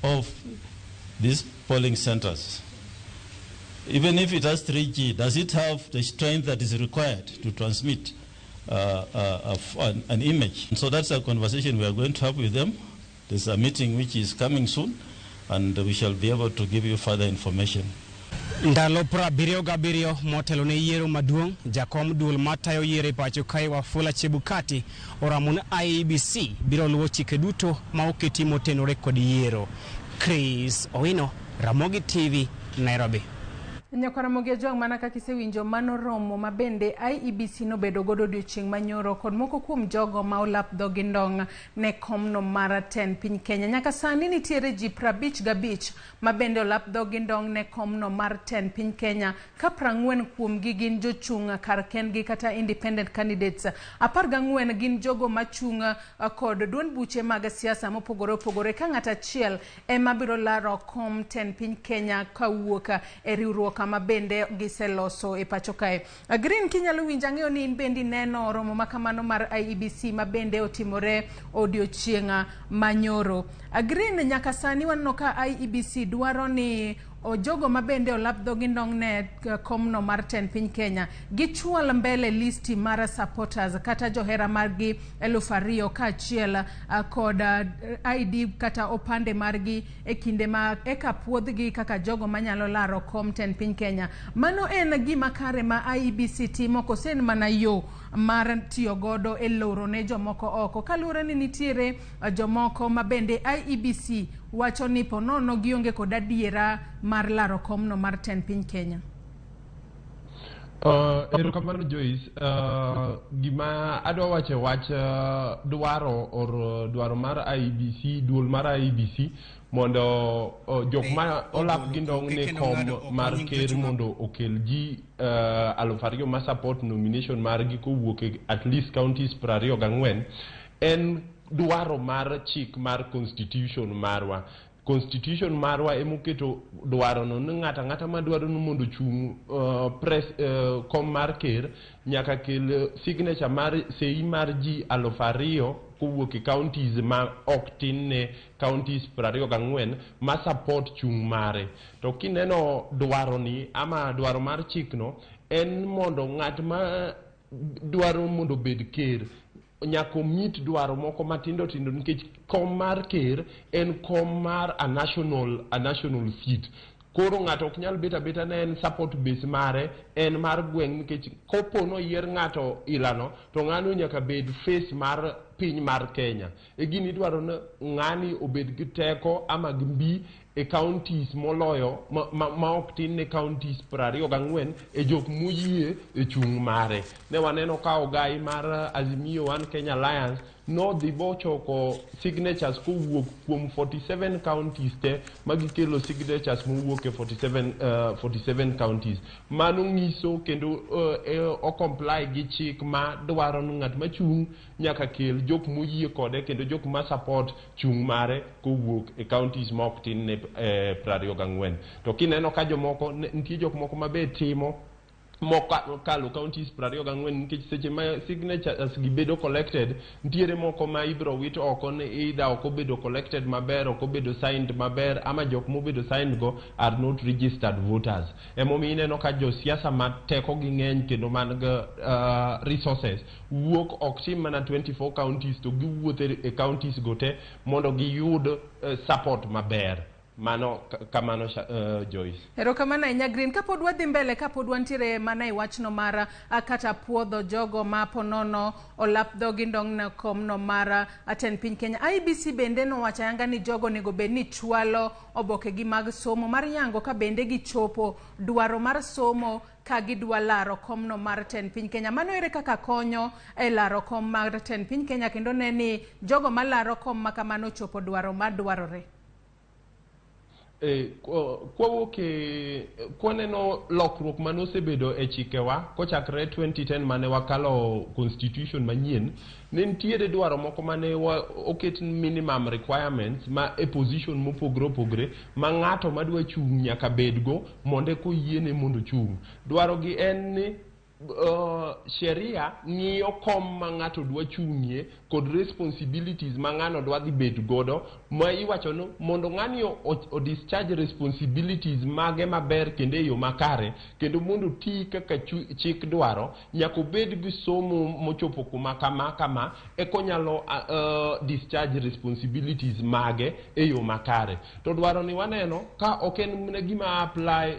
Of these polling centers, even if it has 3G, does it have the strength that is required to transmit an image? So that's a conversation we are going to have with them. There's a meeting which is coming soon, and we shall be able to give you further information. Ndalo 77 motelo ne yiero maduong', jakom duol matayo yiero e pacho kae Wafula Chebukati oramo ni IEBC biro luwo chike duto ma oketi motenore kod yiero. Chris Owino, Ramogi TV, Nairobi. Nyakwar Ramogi Ojwang', mana kaka isewinjo, mano romo ma bende IEBC nobedo godo odiochieng' manyoro kod moko kuom jogo ma olap dhogi ndong' ne komno mar tend piny Kenya. Nyaka sani nitiere ji 55 ma bende olap dhogi ndong' ne komno mar tend piny Kenya, ka 40 kuomgi gin jochung' kar kendgi kata independent candidates. 14 gin jogo machung' kod duond buche mag siasa mopogore opogore, ka ng'at achiel ema biro laro kom tend piny Kenya kawuok e riwruok ma bende giseloso e pacho kae. Green, kinyalo winjo, ang'eyo ni in bende ineno romo ma kamano mar IEBC ma bende otimore odiochieng' manyoro. Green, nyaka sani waneno ka IEBC dwaro ni jogo ma bende olap dhogi ndong' ne komno mar tend piny Kenya gichwal mbele listi mar supporters kata johera margi 2000 kaachiel kod ID kata opande margi e kinde ma eka puodhgi kaka jogo manyalo laro kom tend piny Kenya. Mano en gima kare ma IEBC timo kose en mana yo mar tiyo godo e loro ne jomoko oko, kaluwore ni nitiere jomoko ma bende IEBC wacho ni ponono gionge kod adiera mar laro komno mar tend piny Kenya? Erokamano Joyce. Gima adwa wacho e wach dwaro or dwaro mar IEBC, duol mar IEBC mondo jok ma olap gi ndong' ne kom mar ker mondo okel ji 2000 ma support nomination margi kowuok e at least counties 24 en dwaro mar chik mar constitution marwa. Constitution marwa emoketo dwaro no ni ng'ato ang'ata madwaro ni mondo ochung' press kom mar ker nyaka kel signature mar sei mar ji 2000 kowuok e counties ma ok tin ne counties 24 ma support chung' mare. To kineno dwaro ni ama dwaro mar chikno en mondo ng'at ma dwaro mondo obed ker nyaka omit dwaro moko matindo tindo, nikech kom mar ker en kom mar a national seat. Koro ng'ato ok nyal bet abeta ne en support base mare en mar gweng', nikech kopo noyier ng'ato ilano to ng'ano nyaka bed face mar piny mar Kenya. E gini idwaro ni ng'ani obed gi teko ama gi mbi e counties moloyo ma ok tin ne counties 24 e jok moyie e chung' mare. Ne waneno ka ogai mar Azimio One Kenya Alliance nodhi bochoko signatures kowuok kuom 47 counties te, magikelo signatures mowuok e 47 counties. Mano ng'iso kendo o comply gi chik ma dwaro ni ng'at machung' nyaka kel jok moyie kode kendo jok ma support chung' mare kowuok e counties ma ok tin ne 24. To kineno ka jomoko, nitie jok moko ma be timo mokalo counties 24, nikech seche ma signatures gi bedo collected, nitiere moko ma ibiro wit oko ni either ok obedo collected maber, ok obedo signed maber, ama jok mobedo signed go are not registered voters. Emomiyo ineno ka josiasa ma teko gi ng'eny kendo man gi resources wuok ok tim mana 24 counties to giwuotho e counties go te mondo giyud support maber. Mano kamano, Joyce. Erokamano ahinya, Green. Kapod wadhi mbele, kapod wantiere mana e wachno mar kata puodho jogo ma ponono olap dhogi ndong' ne komno mar tend piny Kenya. IEBC bende nowacho ayanga ni jogo onego bed ni chwalo obokegi mag somo mar yango ka bende gichopo dwaro mar somo ka gidwa laro komno mar tend piny Kenya. Mano ere kaka konyo e laro kom mar tend piny Kenya kendo ne ni jogo malaro kom ma kamano ochopo dwaro madwarore? Kwawuok e kwaneno lokruok manosebedo e chikewa kochakre 2010 mane wakalo constitution manyien, ne nitiere dwaro moko mane oket minimum requirements ma e position mopogore opogore ma ng'ato madwa chung' nyaka bedgo mondo eka oyiene mondo ochung'. Dwaro gi en ni sheria ng'iyo kom ma ng'ato dwa chung'ie. kod responsibilities ma ng'ano dwa dhi bet godo, ma iwacho ni mondo ng'ani o discharge responsibilities mage maber kendo e yo makare, kendo mondo oti kaka chik dwaro, nyaka obed gi somo mochopo kuma kama kama eka onyalo discharge responsibilities mage e yo makare. To dwaro ni waneno ka ok en mana gima apply,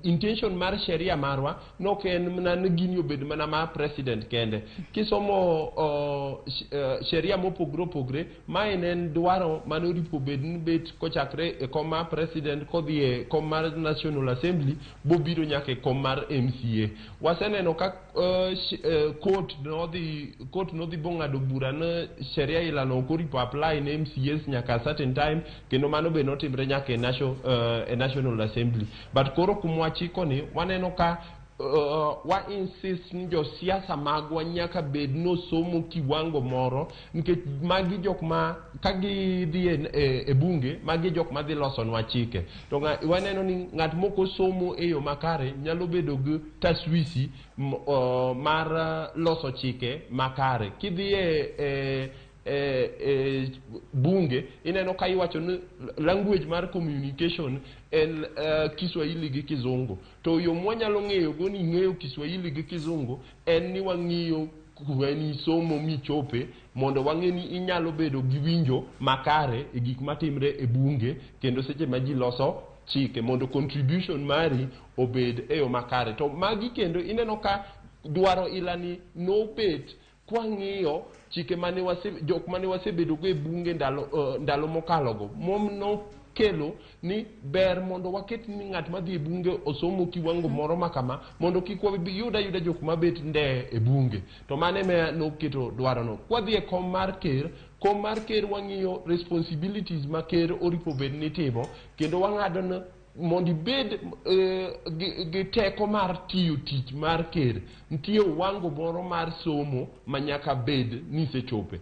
intention mar sheria marwa nok en mana ni gini obed mana mar president kende. Kisomo sheria mopogore opogore, mae ne en dwaro mane oripo bed ni bet kochakre e kom mar president kodhi e kom mar National Assembly bobiro nyaka e kom mar MCA. Waseneno ka court nodhi bong'ado bura ni sheria ilano ok oripo apply ne MCAs nyaka certain time, kendo mano be notimre nyaka e National Assembly. But koro kumwachiko ni waneno ka wa insist ni josiasa magwa nyaka bed nosomo kiwango moro, nikech magi jok ma ka gidhi e bunge, magi jok madhi losonwa chike. To waneno ni ng'at mok osomo e yo makare nyalo bedo gi taswisi mar loso chike makare. Kidhi e bunge, ineno ka iwacho ni language mar communication en Kiswahili gi Kizungu. To yo mwanyalo ng'eyo go ni ing'eyo Kiswahili gi Kizungu en ni wang'iyo kuma nisomo michope, mondo wang'e ni inyalo bedo gi winjo makare e gik matimre e bunge, kendo seche ma ji loso chike, mondo contribution mari obed e yo makare. To magi kendo ineno ka dwaro ilani nobet kwang'iyo chike mane wase jok mane wasebedo go e bunge ndalo mokalogo nokelo ni ber mondo waket ni ng'at madhi e bunge osomo kiwango moro ma kama, mondo kik wayud ayuda jok mabet nde e bunge. To mano ema noketo dwarono. Kwadhi e kom mar ker, kom mar ker wang'iyo responsibilities ma ker oripo bed ni timo, kendo wang'ado ni mondo ibed gi teko mar tiyo tich mar ker, nitie wango moro mar somo ma nyaka bed ni isechope.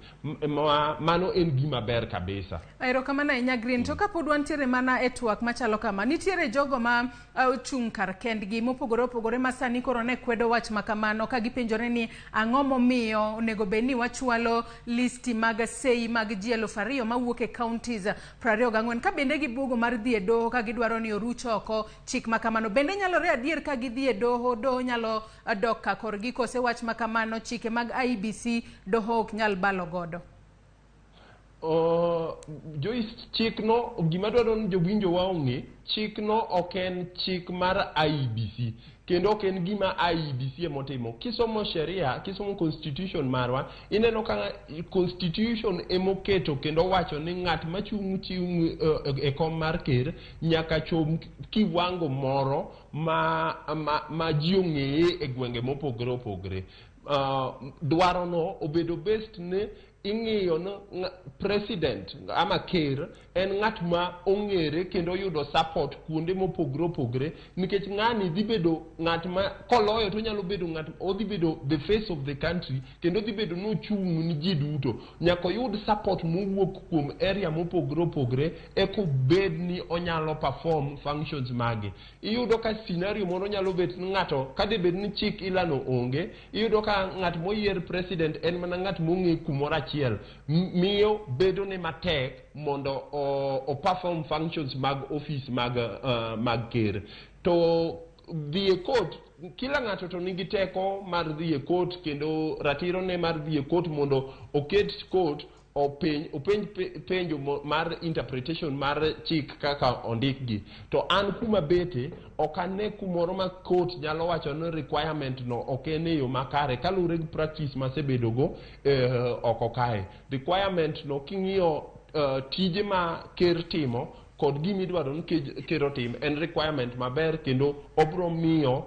Mano en gima ber kabisa. Erokamano ahinya, Green. To kapod wantiere mana e twak machalo kama, nitiere jogo ma ochung' kar kendgi mopogore opogore ma sani koro ne kwedo wach ma kamano, ka gipenjore ni ang'o momiyo onego bed ni wachwalo listi mag sei mag ji 2000 mawuok e counties 24, ka bende gibuogo mar dhi e doho ka gidwaro ni oruch oko chik ma kamano. Bende nyalore adier ka gidhi e doho, doho nyalo dok ka korgi, kose wach ma kamano chike mag IEBC doho ok nyal balo godo? Joyce, chikno, gima dwaro ni jowinjo wa ong'e, chikno ok en chik mar IEBC, kendo ok en gima IEBC emotimo. Kisomo sheria, kisomo constitution marwa, ineno ka constitution emoketo kendo wacho ni ng'at machung' chung' e kom mar ker nyaka chop kiwango moro ma ji ong'eye e gwenge mopogore opogore. Dwaro no obedo based ne ing'iyo ni president ama ker en ng'at ma ong'ere kendo oyudo support kuonde mopogore opogore, nikech ng'ani dhi bedo ng'at ma koloyo to onyalo bedo ng'at odhi bedo the face of the country, kendo odhi bedo nochung' ni ji duto. Nyaka oyud support mowuok kuom area mopogore opogore eka obed ni onyalo perform functions mage. Iyudo ka scenario moro nyalo bet ni ng'ato ka debed ni chik ilano onge, iyudo ka ng'at moyier president en mana ng'at mong'e kumoro achiel, miyo bedo ne matek mondo o perform functions mag office mag ker. To dhi e court, kila ng'ato to nigi teko mar dhi e court kendo ratiro ne mar dhi e court mondo oket court openj penjo mar interpretation mar chik kaka ondikgi. To an kuma bete ok ane kumoro ma court nyalo wacho ni requirement no ok en e yo makare, kaluwore gi practice masebedogo oko kae. Requirement no, king'iyo tije ma ker timo kod gimidwaro ni ker otim, en requirement maber, kendo obro miyo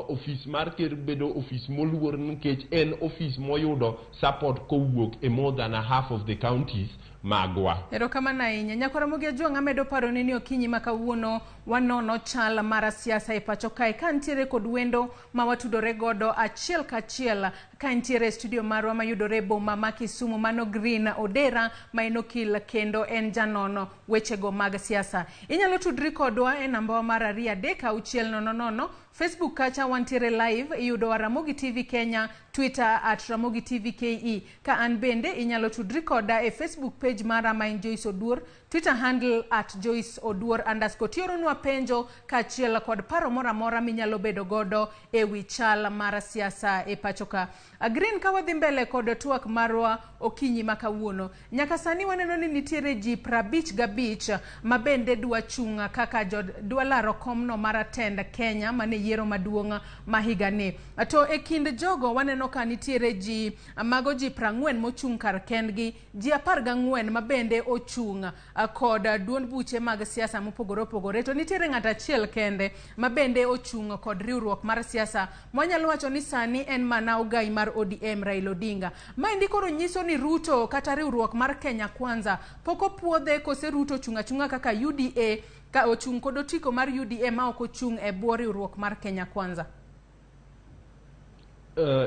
ofis mar ker bedo ofis moluor, nikech en ofis moyudo support kowuok e more than a half of the counties magwa. Erokamano ahinya. Nyakwara Ramogi Ajwang', amedo paroni ni okinyi ma kawuono wanono chal mar siasa e pacho kae, ka ntiere kod wendo ma watudore godo achiel kachiel ka ntiere e studio marwa mayudore e boma ma Kisumu, mano Green Odera ma en okil kendo en janono wechego mag siasa. Inyalo tudri kodwa e nambawa mar 236 00. Facebook kacha wantiere live, iyudowa Ramogi TV Kenya, Twitter at Ramogi TV KE. Ka an bende inyalo tudri koda e Facebook page mara ma en Joyce Oduor, Twitter handle at Joyce Oduor underscore. Tioronwa penjo kaachiel kod paro moro amora minyalo bedo godo e wi chal mar siasa e pacho ka. Green, ka wadhi mbele kod twak marwa okinyi ma kawuono, nyaka sani waneno ni nitiere ji 55 ma bende dwa chung' kaka dwa laro komno mar tend Kenya mane yiero maduong' ma higani. To e kind jogo waneno ka nitiere ji mago ji 40 mochung' kar kendgi, ji 14 ma bende ochung' kod duond buche mag siasa mopogore opogore, to nitiere ng'at achiel kende ma bende ochung' kod riwruok mar siasa mwanyalo wacho ni sani en mana ogai mar ODM, Raila Odinga. Maendi koro nyiso ni Ruto kata riwruok mar Kenya Kwanza pok opuodhe, kose Ruto ochung' achung'a kaka UDA, ka ochung' kod otiko mar UDA ma ok ochung' e bwo riwruok mar Kenya Kwanza?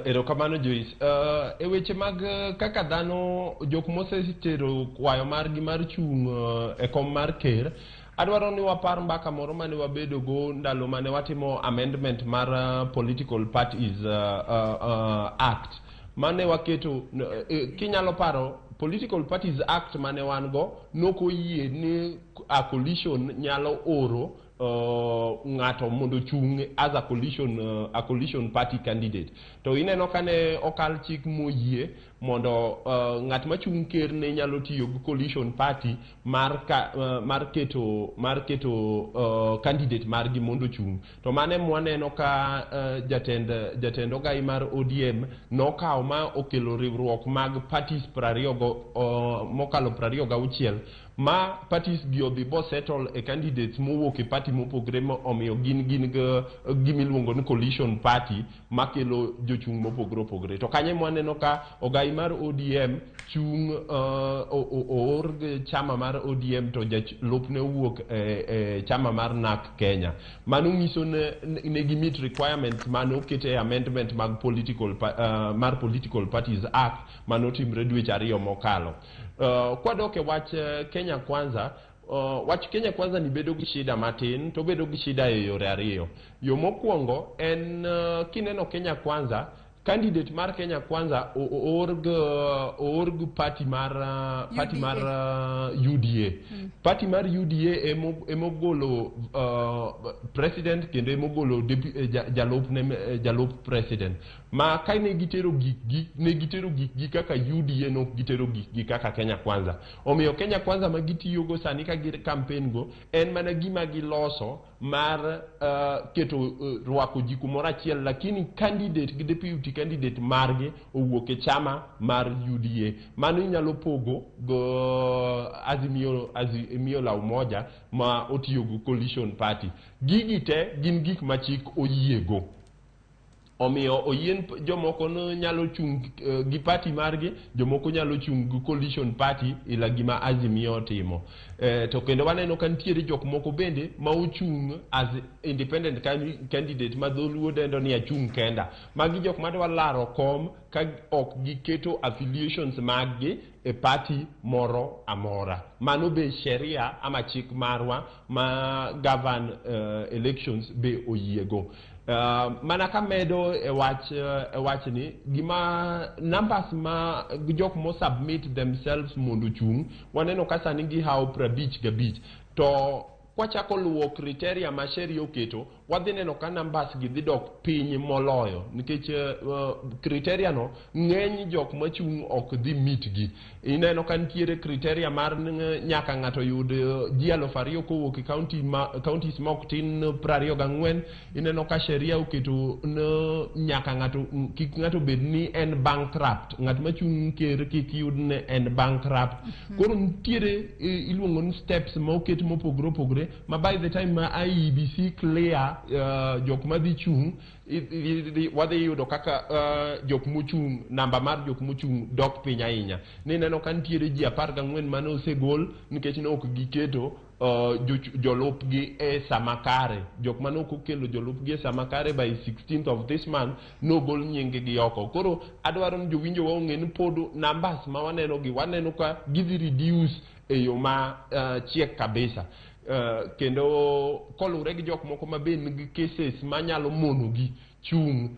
Erokamano Joyce. E weche mag kaka dhano jok mosetero kwayo margi mar chung' e kom mar ker, adwaro ni wapar mbaka moro mane wabedogo ndalo mane watimo amendment mar Political Parties Act mane waketo. Kinyalo paro, Political Parties Act mane wan go nokoyie ni a coalition nyalo oro ng'ato mondo ochung' as a coalition party candidate. To ineno kane okal chik moyie mondo ng'at machung' ker ne nyalo tiyo gi coalition party mar keto candidate margi mondo ochung'. To mane mwaneno ka jatend ogai mar ODM nokawo ma okelo riwruok mag parties 20 go mokalo 26 ma parties gi odhi bo settle e candidates mowuok e party mopogre, omiyo gin gi gimiluongo ni coalition party makelo jochung' mopogore opogore. To kanyo mwaneno ka ogai mar ODM chung' oor gi chama mar ODM, to jalupne owuok e chama mar NARC Kenya. Mano nyiso ne gi meet requirements mane oket e amendment mag political mar Political Parties Act manotimre dweche 2 mokalo. Kwadok e wach Kenya Kwanza, wach Kenya Kwanza ni bedo gi shida matin, to bedo gi shida e yore ariyo. Yo mokwongo en kineno Kenya Kwanza, candidate mar Kenya Kwanza oor gi party UDA. mar UDA. Party mar UDA emogolo president kendo emogolo jalup president. Ma ka ne gitero gikgi, ne gitero gikgi kaka UDA, nok gitero gikgi kaka Kenya Kwanza. Omiyo Kenya Kwanza ma gitiyogo sani ka gi campaign go en mana gima giloso mar keto rwako ji kumoro achiel, lakini candidate gi deputy candidate margi owuok e chama mar UDA. Mano inyalo pogo go Azimio la Umoja ma otiyo go coalition party. Gigi te gin gik ma chik oyiego. Omiyo oyien jomoko no nyalo chung' gi party margi, jomoko nyalo chung' gi coalition party ila gima Azimio timo. To kendo waneno ka nitiere jok moko bende ma ochung' as independent candidate, ma dholuo dendo ni achung' kenda. Magi jok madwa laro kom ka ok giketo affiliations mag-gi e party moro amora. Mano be sheria ama chik marwa ma govern elections be oyiego. Mana kamedo e wachni, gima numbers ma jok mo submit themselves mondo ochung', waneno ka sani gihawo 55, to kwachako luwo criteria ma sheria oketo, wadhi neno ka numbers gi dhi dok piny moloyo, nikech criteria no ng'eny jok machung' ok dhi meet gi. Ineno ka nitiere criteria mar nyaka ng'ato yud ji 2000 kowuok e county ma, counties ma ok tin 24. Ineno ka sheria oketo nyaka ng'ato kik ng'ato bed ni en bankrupt, ng'at machung' ker kik yud ni en bankrupt. Koro nitiere iluongo ni steps ma oket mopogore opogore, ma by the time ma IEBC clear jok madhi chung', wadhi yudo kaka jok mochung', namba mar jok mochung' dok piny ahinya. Nineno ka nitiere ji 14 mane osegol nikech ne ok giketo jolupgi e sama kare. Jok mane ok okelo jolupgi e sama kare by 16th of this month nogol nying gi oko. Koro adwaro ni jowinjo wa ong'e ni pod numbers ma waneno gi, waneno ka gidhi reduce e yo ma chiek kabisa. Kendo kolure gi jok moko ma be nigi cases manyalo monogi chung'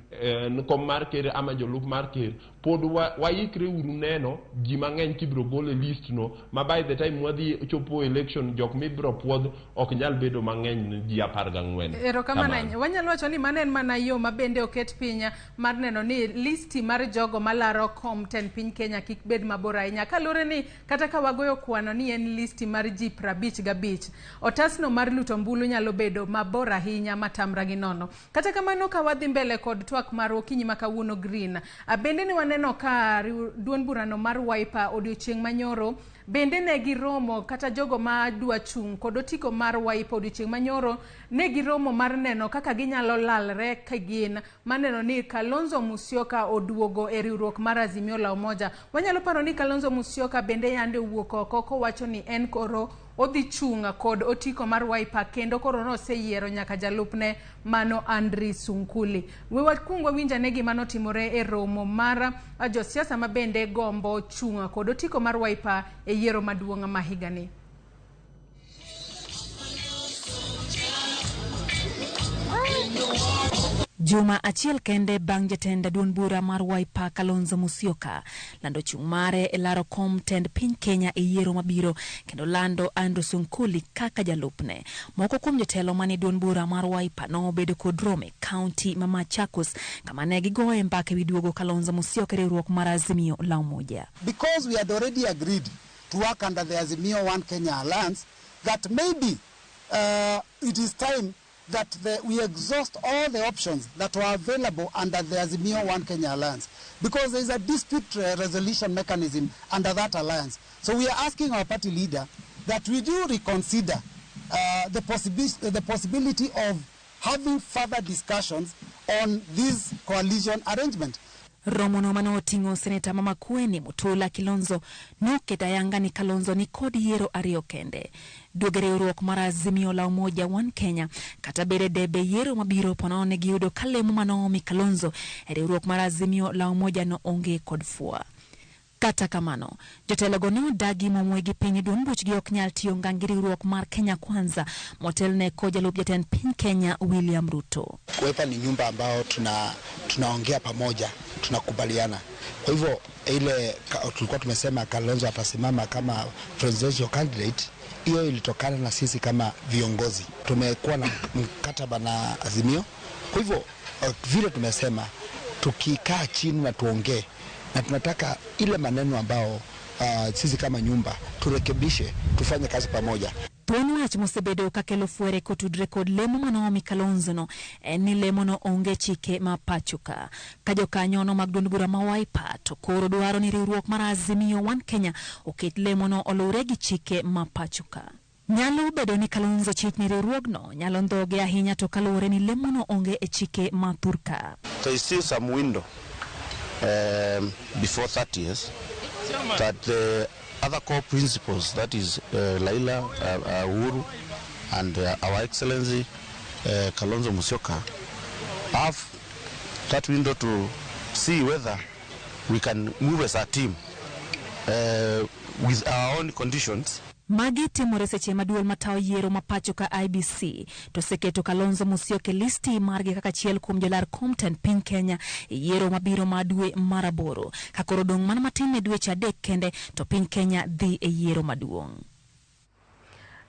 kom mar ker ama jolup mar ker, pod waikre uru neno ji mang'eny kibiro gol e list no, ma by the time wadhi chopo election, jok mibiro puodh ok nyal bedo mang'eny ji 14. Erokamano ahinya. Wanyalo wacho ni mano en mana yo ma bende oket piny mar neno ni listi mar jogo malaro kom tend piny Kenya kik bed mabor ahinya. Kaluwore ni kata ka wagoyo kwano ni en listi mar ji 55, otasno mar luto ombulu nyalo bedo mabor ahinya matamra gi nono. Kata kamano, ka wadhi mbele kod twak mar okinyi ma kawuono, Green, bende ne waneno ka duond burano mar Wiper odiochieng' manyoro bende ne giromo, kata jogo ma dwa chung' kod otiko mar Wiper odiochieng' manyoro ne giromo mar neno kaka ginyalo lalre ka gin mar neno ni Kalonzo Musyoka oduogo e riwruok mar Azimio la Umoja. Wanyalo paro ni Kalonzo Musyoka bende yande owuok oko kowacho ni en koro odhi chung' kod otiko mar Wiper, kendo koro noseyiero nyaka jalupne mano Andrew Sunkuli. We wakuong wawinj ane gima notimore e romo mar josiasa ma bende gombo chung' kod otiko mar Wiper e yiero maduong' ma higani. Juma achiel kende bang' jatend duond bura mar Wiper Kalonzo Musyoka lando chung' mare e laro kom tend piny Kenya e yiero mabiro kendo lando Andrew Sunkuli kaka jalupne. Moko kuom jotelo manie duond bura mar Wiper nobedo kod romo e kaunti ma Machakos kama ne gigoye mbaka ewi duogo Kalonzo Musyoka e riwruok mar Azimio la Umoja. Because we had already agreed to work under the Azimio One Kenya Alliance, that maybe it is time that we exhaust all the options that were available under the Azimio One Kenya Alliance, because there is a dispute resolution mechanism under that alliance. So we are asking our party leader that we do reconsider the possibility of having further discussions on this coalition arrangement. Romono mane oting'o seneta ma Makueni Mutula Kilonzo noketo ayanga ni Kalonzo ni kod yiero ariyo kende. Duogo e riwruok mar Azimio la Umoja One Kenya kata bede debe yiero mabiro ponono ne giyudo ka lemo manoomi Kalonzo e riwruok mar Azimio la Umoja no onge kod fua. Kata kamano, jotelogo ne odagi momoe gi piny duond buchgi ok nyal tiyo ngang' gi riwruok mar Kenya Kwanza motelne kod jalup jatend piny Kenya William Ruto. Wiper ni nyumba ambao tunaongea pamoja, tunakubaliana. Kwa hivyo ile tulikuwa tumesema Kalonzo atasimama kama presidential candidate, hiyo ilitokana na sisi kama viongozi. Tumekuwa na mkataba na Azimio. Kwa hivyo vile tumesema tukikaa chini na tuongee, na tunataka ile maneno ambao sisi kama nyumba turekebishe, tufanye kazi pamoja. Thuon wach mosebedo kakelo fwere kotudre kod lemo manoomi Kalonzo no en ni lemo no onge chike ma pacho ka. Ka jokanyono mag duond bura ma Wiper to koro dwaro ni riwruok mar Azimio One Kenya oket lemo no oluwre gi chike ma pacho ka. Nyalo bedo ni Kalonzo chich ni riwruogno nyalo ndhoge ahinya to kaluwore ni lemo no onge e chike ma thurka. There is still some window before 30 years that the other core principles, that is Raila, Uhuru and Our Excellency Kalonzo Musyoka, have that window to see whether we can move as a team with our own conditions. Magi timore seche ma duol matayo yiero ma pacho ka IBC to oseketo Kalonzo Musyoka e listi margi kaka achiel kuom jolar kom tend piny Kenya e yiero mabiro ma dwe mar aboro. Ka koro dong' mana matin ne dweche adek kende to piny Kenya dhi e yiero maduong'.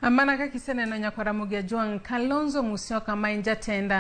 Mana kaka iseneno nyakwar Ramogi Ajwang', Kalonzo Musyoka ma en jatend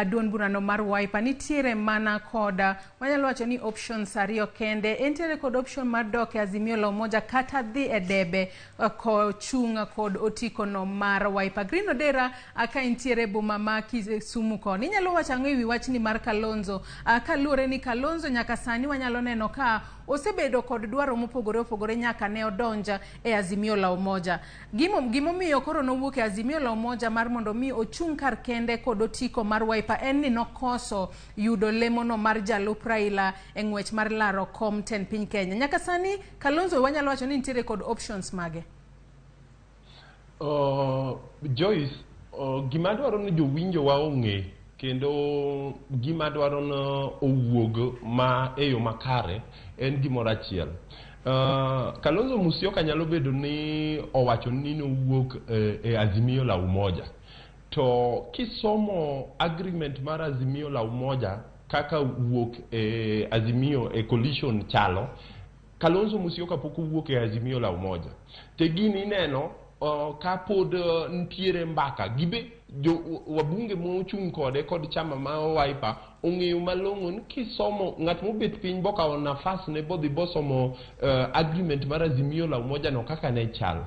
duond burano mar Wiper nitiere mana kod wanyalo wacho ni options ariyo kende. Entiere kod option mar dok e Azimio la Umoja kata dhi e debe kochung' kod otiko no mar Wiper. Green Odera, ka entiere boma ma Kisumu koni, inyalo wacho ang'o ewi wachni mar Kalonzo? Kaluwore ni Kalonzo nyaka sani wanyalo neno ka osebedo kod dwaro mopogore opogore nyaka ne odonja e Azimio la Umoja. Gimomiyo koro nowuok e Azimio la Umoja mar mondo mi ochung' kar kende kod otiko mar Wiper en ni nokoso yudo lemono mar jalup Raila e ng'wech mar laro kom tend piny Kenya. Nyaka sani Kalonzo wanyalo wacho ni nitiere kod options mage? Joyce, gima dwaro ni jowinjo wa ong'e kendo gima dwaro ni owuog ma e yo makare en gimoro achiel. Kalonzo Musyoka nyalo bedo ni owacho ni nowuok e Azimio la Umoja. To kisomo agreement mar Azimio la Umoja kaka wuok e Azimio e coalition chalo, Kalonzo Musyoka pok owuok e Azimio la Umoja. Te gini ineno ka pod nitiere mbaka gibe jo wabunge mochung' kode kod chama ma Wiper ong'eyo malong'o ni kisomo ng'at mobet piny bokawo nafas ne bodhi bosomo agreement mar Azimio la Umoja no kaka ne chal.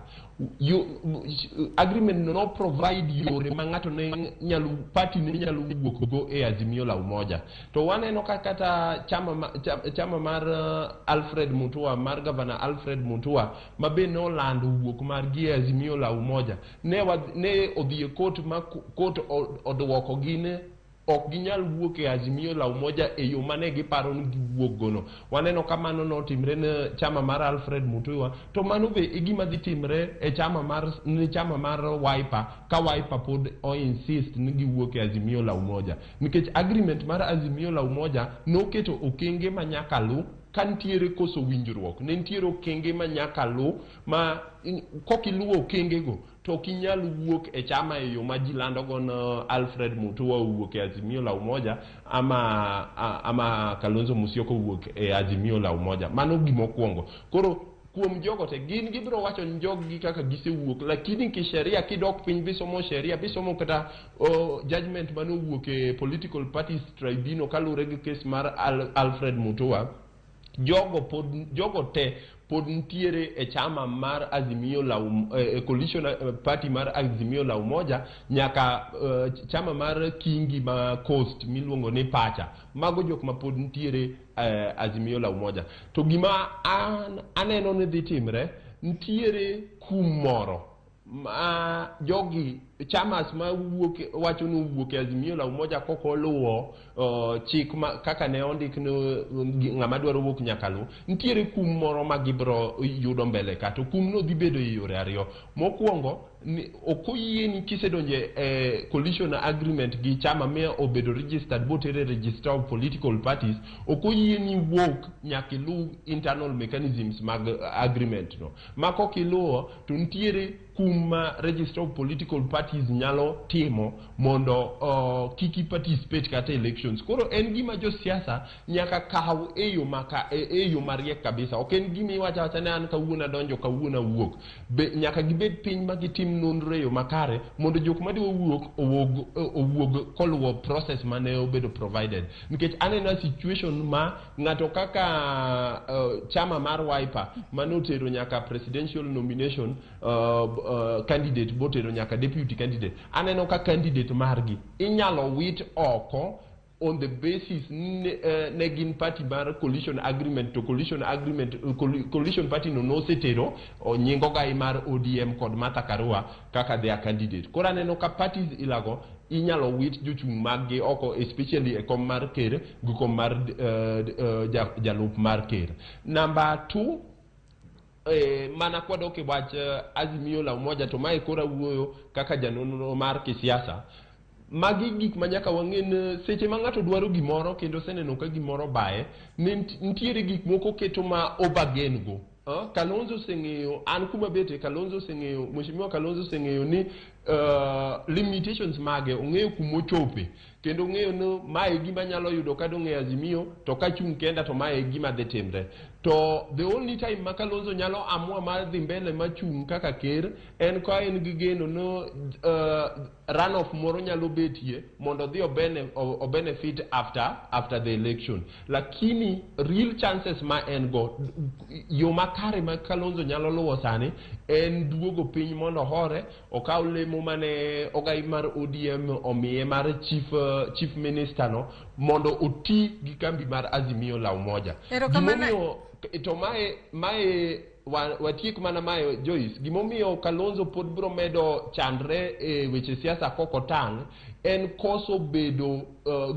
Yo, agreement no provide yore ma ng'ato ne nyalo, party ne nyalo wuok go e Azimio la Umoja. To waneno ka kata chama mar Alfred Mutua, mar Governor Alfred Mutua, ma be nolando wuok margi e Azimio la Umoja, ne odhi e court ma court oduoko gi ne ok ginyal wuok e Azimio la Umoja e yo mane giparo ni giwuok gono. Waneno ka mano notimre ne chama mar Alfred Mutua, to mano be e gima dhi timre e chama mar ne chama mar Wiper ka Wiper pod o insist ni giwuok e Azimio la Umoja. Nikech agreement mar Azimio la Umoja noketo okenge ma nyaka lu ka nitiere koso winjruok, ne nitiere okenge ma nyaka lu ma kok iluwo okengego to ok inyal wuok e chama e yo ma ji lando go no Alfred Mutua owuok e Azimio la Umoja ama Kalonzo Musyoka owuok e Azimio la Umoja. Mano gimokwongo. Koro kuom jogo te gin gibiro wacho ni jog-gi kaka gisewuok, lakini kisheria kidok piny bisomo sheria, bisomo kata judgment manowuok e Political Parties Tribunal kaluwore gi kes mar Alfred Mutua, jogo te pod nitiere e chama mar Azimio la coalition party mar Azimio la Umoja nyaka chama mar Kingi ma Coast miluongo ni Pacha. Mago jok ma pod nitiere Azimio la Umoja. To gima an aneno ni dhi timre, nitiere kum moro ma jogi chamas ma wuok wacho ni owuok e Azimio la Umoja kok oluwo chik ma kaka ne ondik ni ng'ama dwaro wuok nyaka lu, nitiere kum moro ma gibiro yudo mbele ka. To kum no dhi bedo e yore ariyo. Mokwongo, ni ok oyieni kisedonje e coalition agreement gi chama mi obedo registered botere registrar of political parties, ok oyieni wuok nyaka iluw internal mechanisms mag agreement no. Ma kok iluwo to nitiere kum ma registrar of political parties nyalo timo mondo kik i participate kata elections. Koro en gima josiasa nyaka kaw e yo mariek kabisa. Ok en gima iwacho awacha ni an kawuono adonjo, kawuono awuok. Be nyaka gibed piny ma gitim nonro e yo makare mondo jok madwa wuok owuog koluwo process mane obedo provided. Nikech aneno situation ma ng'ato kaka chama mar Wiper manotero nyaka presidential nomination candidate, botero nyaka deputy candidate. Aneno ka candidate margi inyalo wit oko on the basis ne gin party mar coalition agreement, to coalition agreement, coalition party no nosetero nying ogai mar ODM kod Martha Karua kaka their candidate. Koro aneno ka parties ilago inyalo wit jochung' mag gi oko, especially e kom mar ker gi kom mar jalup mar ker. Number 2, mana kwadok e wach Azimio la Umoja, to mae koro awuoyo kaka janonro mar kisiasa. Magi gik ma nyaka wang'e ni seche ma ng'ato dwaro gimoro kendo oseneno ka gimoro baye, ne nitiere gik moko keto ma obargain go. Kalonzo oseng'eyo an kuma bete, Kalonzo oseng'eyo, Mheshimiwa Kalonzo oseng'eyo ni limitations mage, ong'eyo kumochope kendo ong'eyo ni mae e gima anyalo yudo kadong' e Azimio, to kachung' kenda to mae e gima dhi timre. To the only time ma Kalonzo nyalo amua mar dhi mbele machung' kaka ker en ka en gi geno no runoff moro nyalo betie mondo odhi o benefit after the election. Lakini real chances ma en go, yo makare ma Kalonzo nyalo luwo sani en duogo piny mondo ohore, okaw lemo mane ogai mar ODM omiye mar chief minister no mondo oti gi kambi mar Azimio la Umoja. Erokamano. Gimomiyo to mae watiek mana mae, Joyce, gimomiyo Kalonzo pod biro medo chandre e weche siasa kok otang' en koso bedo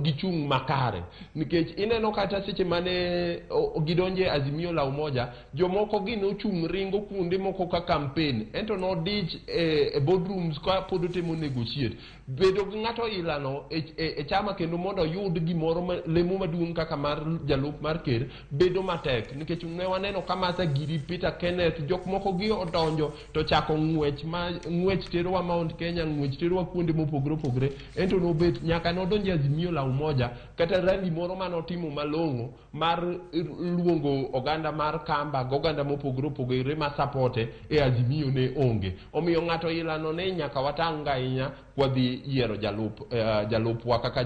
gi chung' makare. Nikech ineno kata seche mane gidonje Azimio la Umoja, jomoko gi nochung' ringo kuonde moko ka campaign, ento nodich e boardrooms ka pod otemo negotiate. Bedo gi ng'ato ilano e chama kendo mondo oyud gimoro lemo maduong' kaka mar jalup mar ker bedo matek, nikech ne waneno ka Martha Giri, Peter Kenneth, jok moko gi odonjo to chako ng'wech ma ng'wech terowa Mount Kenya, ng'wech terowa kuonde mopogore opogore, ento nobet nyaka nodonjo e Azimio la Umoja. Kata rally moro manotimo malong'o mar luongo oganda mar Kamba gi oganda mopogore opogore ma supporte e Azimio ne onge. Omiyo ng'ato ilano ne nyaka watang' ahinya kwadhi yiero jalupwa kaka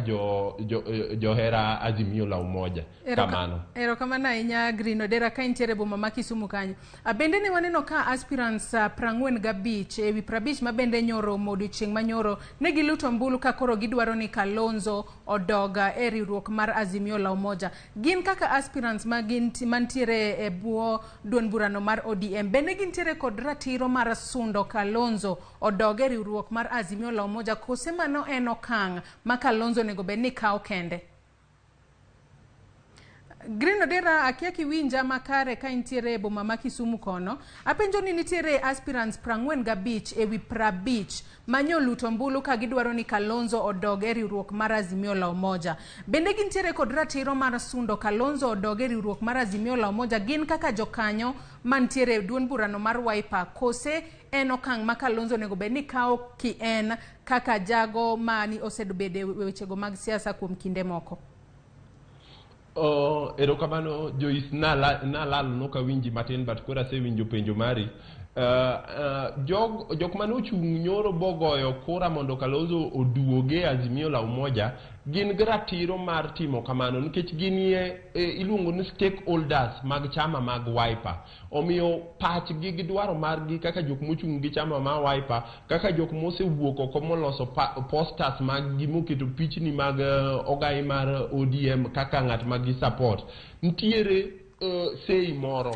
johera Azimio la Umoja. Kamano. Erokamano ahinya, Green Odera, ka intiere boma ma Kisumu kanyo. Bende ne waneno ka aspirants 45 ewi 50 ma bende nyoro odiochieng' manyoro ne giluto ombulu ka koro gidwaro ni Kalonzo odog e riwruok mar Azimio la Umoja. Gin kaka aspirants ma gin mantiere e bwo duond burano mar ODM, bende gintiere kod ratiro mar sundo Kalonzo odog e riwruok mar Azimio la Umoja, kose mano en okang' ma Kalonzo onego bed ni kawo kende? Green Odera, akia kiwinja makare ka intiere e boma ma Kisumu kono. Apenjo ni nitiere aspirants 45 ewi 50 manyoluto ombulu ka gidwaro ni Kalonzo odog e riwruok mar Azimio la Umoja. Bende gintiere kod ratiro mar sundo Kalonzo odog e riwruok mar Azimio la Umoja gin kaka jokanyo mantiere e duond burano mar Wiper, kose en okang' ma Kalonzo onego bed ni kawo ki en kaka jago mani osebedo e wechego mag siasa kuom kinde moko? Oh, erokamano Joyce, nalal nokawinji matin, but koro asewinjo penjo mari. Jok mane ochung' nyoro bogoyo kura mondo Kalonzo oduoge Azimio la Umoja gin gi ratiro mar timo kamano, nikech gin iluongo ni stakeholders mag chama mag Wiper. Omiyo pachgi gi dwaro margi kaka jok mochung' gi chama mar Wiper, kaka jok mosewuok oko moloso posters mag gi moketo pichni mag ogai mar ODM kaka ng'at ma gi support, nitiere sei moro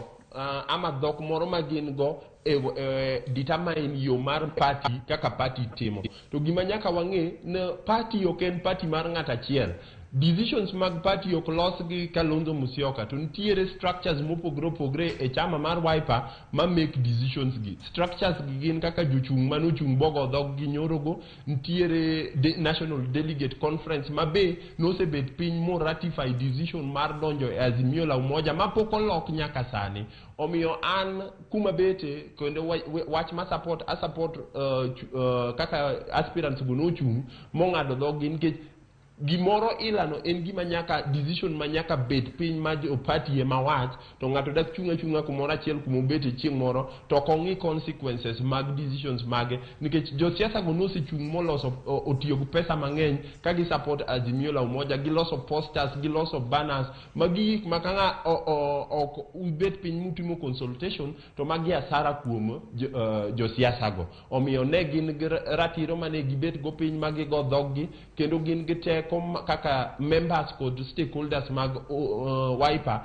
ama dhok moro ma gin go e determine yo mar party kaka party timo. To gima nyaka wang'e ne party ok en party mar ng'at achiel. Decisions mag party ok los gi Kalonzo Musyoka, to nitiere structures mopogore opogore e chama mar Wiper ma make decisions gi. Structures gi gin kaka jochung' manochung' bogo dhog gi nyorogo, nitiere National Delegate Conference ma be nosebet piny mo ratify decision mar donjo e Azimio la Umoja ma pok olok nyaka sani. Omiyo an kuma bete kendo wach ma support a support kaka aspirants go nochung' mong'ado dhog gi, nikech gimoro ilano en gima nyaka decision ma nyaka bet piny ma jo party ema wach, to ng'ato dak chung' achung'a kumoro achiel kuma obete chieng' moro to ok ong'i consequences mag decisions mage, nikech josiasa go nosechung' moloso otiyo gi pesa mang'eny ka gi support Azimio la Umoja, giloso posters, giloso banners, magi gik ma ka ng'a ok ubet piny mutimo consultation to magi asara kuom josiasa go. Omiyo ne gin gi ratiro mane gibet go piny ma gigo dhog-gi, kendo gin gi teko kaka members kod stakeholders mag Wiper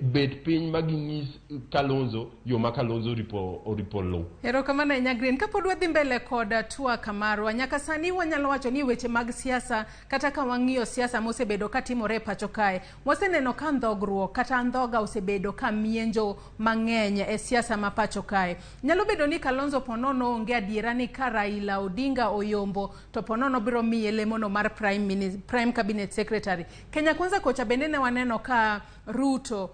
bet piny ma ginyis Kalonzo yo ma Kalonzo oripo luw. Erokamano ahinya, Green. Kapod wadhi mbele kod twak marwa, nyaka sani wanyalo wacho ni weche mag siasa, kata ka wang'iyo siasa mosebedo katimore e pacho kae, waseneno ka ndhogruok kata andhoga osebedo ka mienjo mang'eny e siasa ma pacho kae. Nyalo bedo ni Kalonzo ponono onge adiera ni ka Raila Odinga oyombo to ponono biro miye lemono mar Prime Cabinet Secretary. Kenya Kwanza kocha bende ne waneno ka Ruto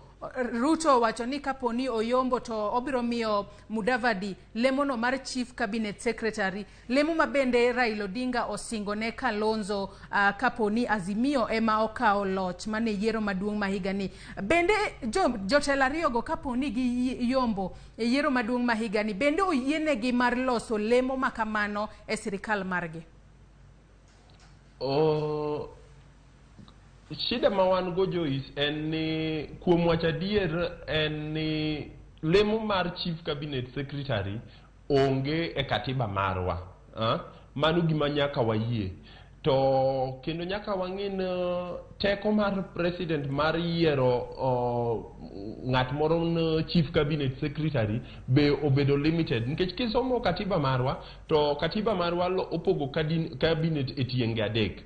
owacho ni kaponi oyombo to obiro miyo Mudavadi lemono mar Chief Cabinet Secretary, lemo ma bende Raila Odinga osingo ne Kalonzo kaponi Azimio ema okawo loch mane yiero maduong' ma higani. Bende jotelo ariyogo kaponi giyombo e yiero maduong' ma higani, bende oyienegi mar loso lemo ma kamano e sirikal margi? Oh, shida ma wan go, Joyce, en ni kuom wacho adier en ni lemo mar Chief Cabinet Secretary onge e katiba marwa. Mano gima nyaka wayie. To kendo nyaka wang'e ni teko mar president mar yiero ng'at moro ni chief cabinet secretary be obedo limited, nikech kisomo katiba marwa to katiba marwa opogo cabinet e tienge adek.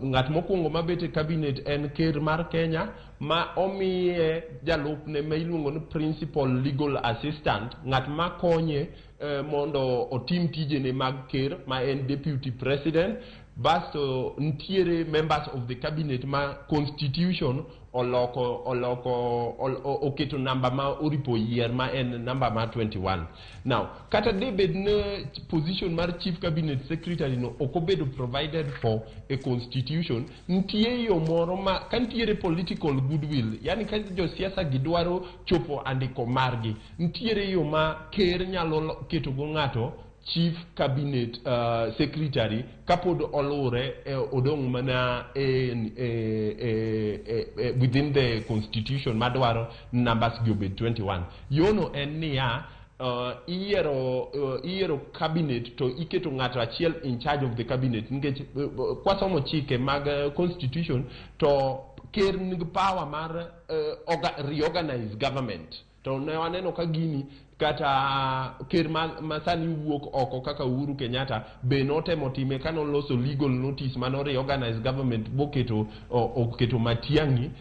Ng'at mokwongo mabet e cabinet en ker mar Kenya, ma omiye jalupne ma iluongo ni principal legal assistant, ng'at ma konye mondo otim tijene mag ker, ma en deputy president. Basto nitiere members of the cabinet ma constitution oloko oketo namba ma oripo yier, ma en namba mar 21. Now kata de bed ni position mar chief cabinet secretary no ok obedo provided for e constitution, nitie yo moro ma ka nitiere political goodwill, yani ka josiasa gi dwaro chopo andiko margi, nitiere yo ma ker nyalo ketogo ng'ato chief cabinet secretary kapod olure odong' mana e within the constitution madwaro numbers gi obed 21. Yono en niya, iyiero cabinet to iketo ng'ato achiel in charge of the cabinet, nikech kwasomo chike mag constitution to ker nigi power mar reorganize government. To ne waneno ka gini kata ker ma sani wuok oko kaka Uhuru Kenyatta be notemo time ka noloso legal notice mano reorganize government boketo oketo Matiang'i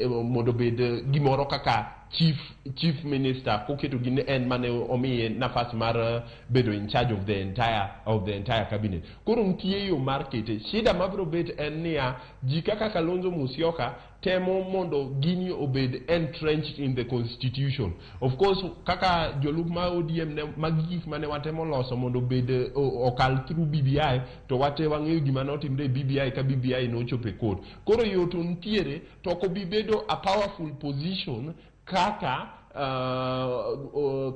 mondo obed gimoro kaka chief minister, koketo gi en mane omiye nafas mar bedo in charge of the entire cabinet. Koro nitie yo mar kete. Shida mabiro bet en niya, ji kaka Kalonzo Musyoka temo mondo gini obed entrenched in the constitution. Of course, kaka jolup ma ODM ne magi gik mane watemo loso mondo obed okal through BBI, to wate wang'eyo gima notimre e BBI ka BBI nochopo e court. Koro yo to nitiere, to ok obi bedo a powerful position kaka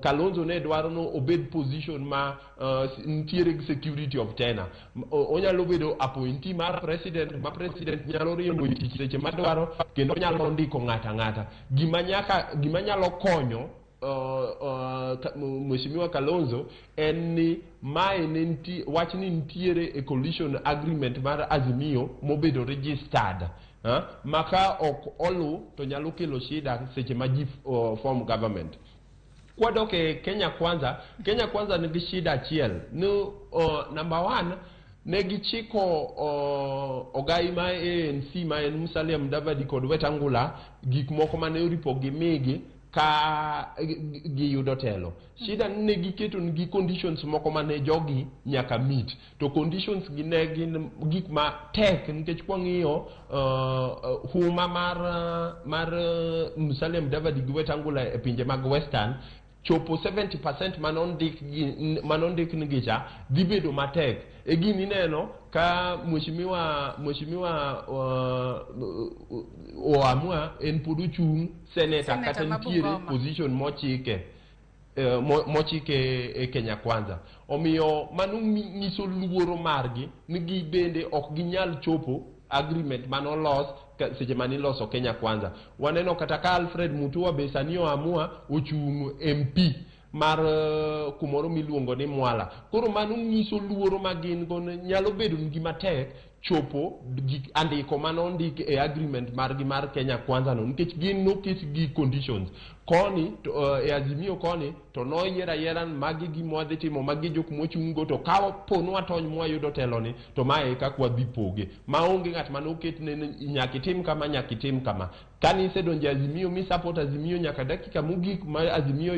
Kalonzo ne dwaro no obed position ma nitiere gi security of tenure. Onyalo bedo appointee mar president, ma president nyalo riembo e tich seche madwaro, kendo nyalo ndiko ng'ato ang'ata. Gima nyaka gima nyalo konyo Mheshimiwa Kalonzo en ni mae ne nitie wach ni nitiere e coalition agreement mar Azimio mobedo registered, ma ka ok olu to nyalo kelo shida seche ma ji form government. Kwadok e Kenya Kwanza, Kenya Kwanza nigi shida achiel ni number one, ne gichiko ogai ma ANC ma en Musalia Mudavadi kod Wetangula gik moko mane oripo gimigi ka giyudo telo. Shida ni ne giketo nigi conditions moko mane jogi nyaka meet, to conditions gi ne gin gik ma tek, nikech kwang'iyo huma mar Musalia Mudavadi gi Wetangula e pinje mag Western, chopo 70% manondik nigi cha dhi bedo matek. E gini ineno ka mheshimiwa Oamua en pod ochung' senator, Senator kata ma nitiere Bungoma. position mochike mochike e Kenya Kwanza. Omiyo mano nyiso luoro margi ni gi bende ok ginyal chopo agreement manolos seche maniloso Kenya Kwanza. Waneno kata ka Alfred Mutua be sani oamua ochung' MP mar kumoro miluongo ni Mwala. Koro mano nyiso luoro ma gin go ni nyalo bedo nigi matek chopo gik andiko manondik e agreement margi mar Kenya Kwanza no, nikech gin noket gi conditions koni to, e Azimio koni to noyier ayiera ni magi gima wadhi timo, magi jok mochung' go, to ka po ni watony mwayudo teloni to mae e kaka wadhi poge, maonge ng'at manoket ne ni nyaka itim kama, nyaka itim kama. Kane isedonjo e Azimio mi support Azimio nyaka dakika mogik ma Azimio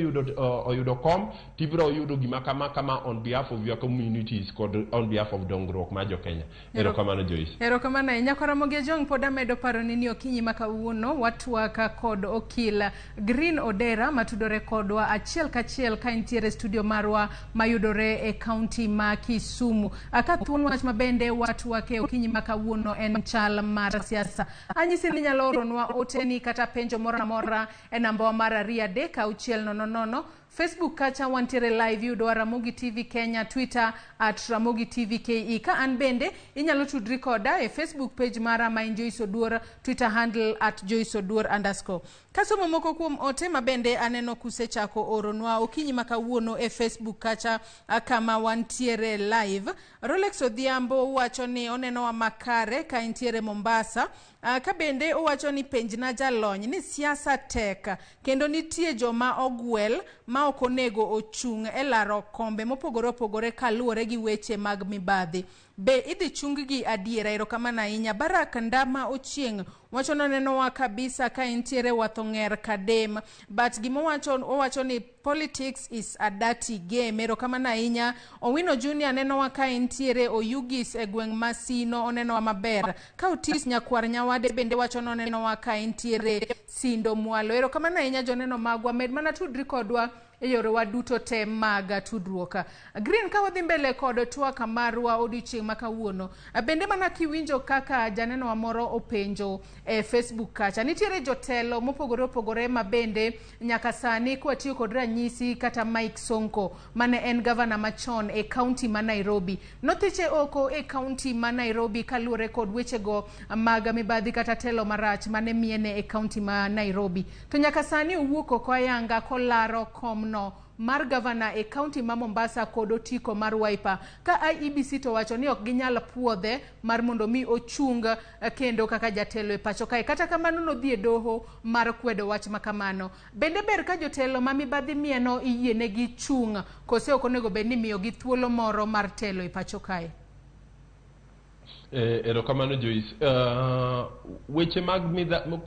oyudo kom, tibiro yudo gima kama kama on behalf of your communities kod on behalf of dongruok mar jo Kenya. Erokamano, Joyce. Erokamano ahinya, Karamogi Ojwang'. Pod amedo paroni ni okinyi ma kawuono watwaka kod okil Green Odera matudore kodwa achiel kachiel ka entiere studio marwa mayudore e kaunti ma Kisumu. Ka thuon wach mabende watwake okinyi ma kawuono en chal mar siasa. Anyisi ni inyalo oronwa oteni kata penjo moro amora e nambawa mar 236 00. Facebook kacha wantiere live, yudowa Ramogi TV Kenya, Twitter @RamogiTVKE. Ka an bende inyalo tudri koda e Facebook page mara ma en Joyce Oduor, Twitter handle @JoyceOduor_. Kasomo moko kuom ote ma bende aneno kusechako oronwa okinyi ma kawuono e Facebook kacha kama wantiere live. Rolex Odhiambo wacho ni onenowa makare ka entiere Mombasa. Ka bende owacho ni penjna jalony ni siasa tek kendo nitie joma ogwel ma ok onego ochung' e laro kombe mopogore opogore kaluwore gi weche mag mibadhi. Be idhi chung-gi adiera? Erokamano ahinya. Barak Ndama Ochieng' wacho ni onenowa kabisa ka entiere Wathong'er Kadem. But gimowacho, owacho ni politics is a dirty game. Erokamano ahinya. Owino Junior nenowa ka entiere Oyugis e gweng' ma Sino, onenowa maber. Ka Otis Nyakwar Nyawade bende wacho ni onenowa ka entiere Sindo Mwalo. Erokamano ahinya joneno magwa. Med mana tudri kodwa e yorewa duto te mag tudruok. Green, ka wadhi mbele kod twak marwa odiochieng' ma kawuono, bende mana kiwinjo kaka janenowa moro openjo e Facebook kacha, nitiere jotelo mopogore opogore ma bende nyaka sani kwatiyo kod ranyisi kata Mike Sonko mane en gavana machon e kaunti ma Nairobi. Nothiche oko e kaunti ma Nairobi kaluwore kod wechego mag mibadhi kata telo marach mane miene e kaunti ma Nairobi. To nyaka sani owuok oko ayanga kolaro komno mar gavana e kaunti ma Mombasa kod otiko mar Wiper, ka IEBC to wacho ni ok ginyal puodhe mar mondo mi ochung kendo kaka jatelo e pacho kae. Kata kamano nodhi e doho mar kwedo wach ma kamano. Bende ber ka jotelo ma mibadhi mieno iyienegi chung' kose ok onego bed ni miyogi thuolo moro mar telo e pacho kae? Erokamano Joyce. Weche mag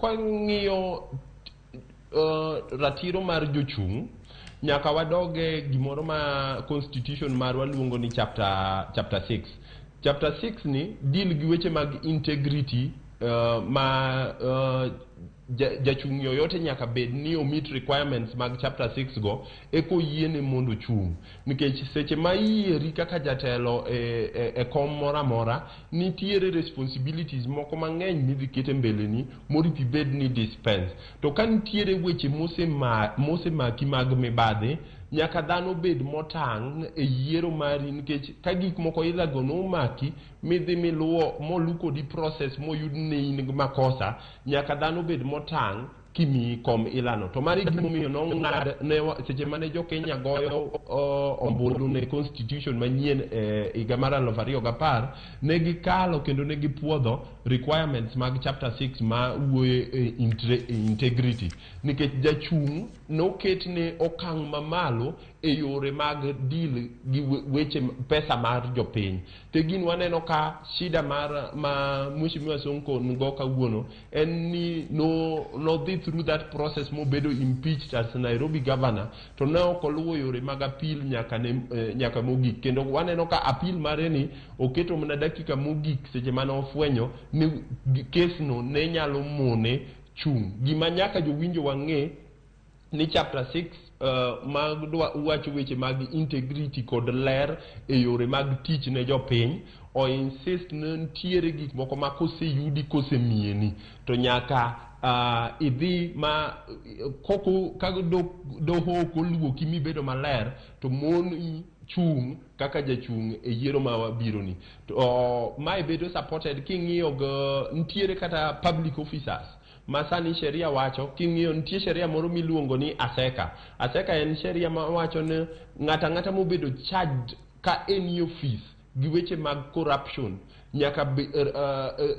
kwang'iyo ratiro mar jochung', nyaka wadoge gimoro ma constitution marwa luongo ni chapter 6. Chapter 6 ni deal gi weche mag integrity, ma jachung' yoyote nyaka bed ni o meet requirements mag chapter 6 go eko yiene mondo ochung', nikech seche ma iyieri kaka jatelo e kom moro amora, nitiere responsibilities moko mang'eny midhi ket e mbeleni moripo ibed ni dispense. To ka nitiere weche mosemaki mag mibadhi, nyaka dhano bed motang' e yiero mari, nikech ka gik moko ilago nomaki midhi miluwo molu kodi process moyud ni in gi makosa, nyaka dhano bed motang' kimiyi kom ilano. To mano e gimomiyo nong'ad ne seche mane jo Kenya goyo ombulu ne constitution manyien e higa mar 2010, ne gikalo kendo ne gipuodho requirements mag chapter 6 ma wuoyo e integrity, nikech jachung' noketne okang' mamalo e yore mag deal gi weche pesa mar jopiny. To gin waneno ka shida mar ma Mheshimiwa Sonko nigo kawuono en ni nodhi through that process mobedo impeached as Nairobi governor, to ne ok oluwo yore mag appeal nyaka mogik. Kendo waneno ka appeal mare ni oketo mana dakika mogik seche mane ofwenyo ni case no ne nyalo mone chung'. Gima nyaka jowinjo wang'e ni chapter 6 mag wacho weche mag integrity kod ler e yore mag tich ne jopiny, o insist ni nitiere gik moko ma koseyudi kosemieni to nyaka idhi ma koko ka doho ok oluoki mibedo maler to mon chung' kaka jachung' e yiero ma wabiro ni. To mae bedo supported king'iyo go nitiere kata public officers ma sani sheria wacho. King'iyo nitie sheria moro miluongo ni ASEKA. ASEKA en sheria ma wacho ni ng'ato ang'ata mobedo charged ka en e ofis gi weche mag corruption nyaka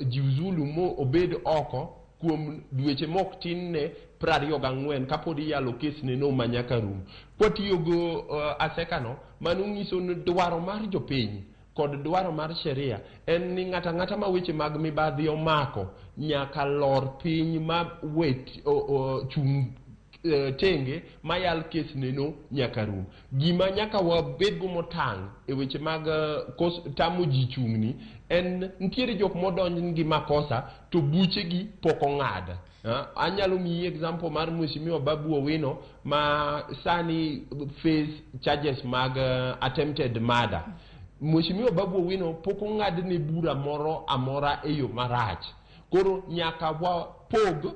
jiuzulu mo obed oko kuom dweche mok tin ne 24 kapod iyalo kes ne no ma nyaka rum. Kwatiyo go ASEKA no, mano nyiso ni dwaro mar jopiny kod dwaro mar sheria en ni ng'ato ang'ata ma weche mag mibadhi omako nyaka lor piny ma wet chung' tenge mayal kes neno nyaka rum. Gima nyaka wabedgo motang' e weche mag tamo ji chung'ni en nitiere jok modonj gi makosa to buchegi pok ong'ad. Anyalo miyi example mar Mheshimiwa Babu Owino ma sani face charges mag attempted murder. Mheshimiwa Babu Owino pok ong'adne bura moro amora e yo marach. Koro nyaka wapog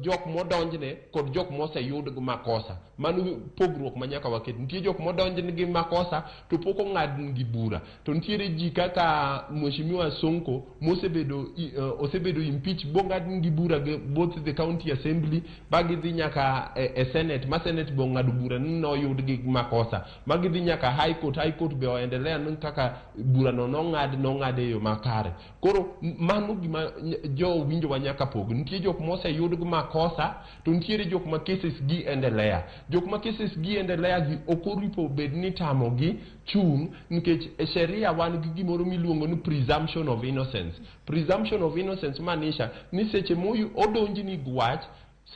Jok modonjne kod jok moseyud gi makosa. Mano pogruok ma nyaka waket. Nitie jok modonjne gi makosa to pok ong'adnegi bura. To nitiere ji kaka Mheshimiwa Sonko mosebedo osebedo impeach bong'adnegi bura gi both the county assembly ba gidhi nyaka e senate, ma senate be ong'ado bura ni noyud gi makosa, ma gidhi nyaka high court, high court be oendelea ni kaka burano nong'ad, nong'ad e yo makare. Koro mano gima jo winjowa nyaka pog. Nitie jok moseyud gi makosa to nitiere jok ma cases gi endelea. Jok ma cases gi endelea gi ok oripo bed ni tamogi chung', nikech e sheria wan gi gimoro miluongo ni presumption of innocence. Presumption of innocence maanisha ni seche modonjni gi wach,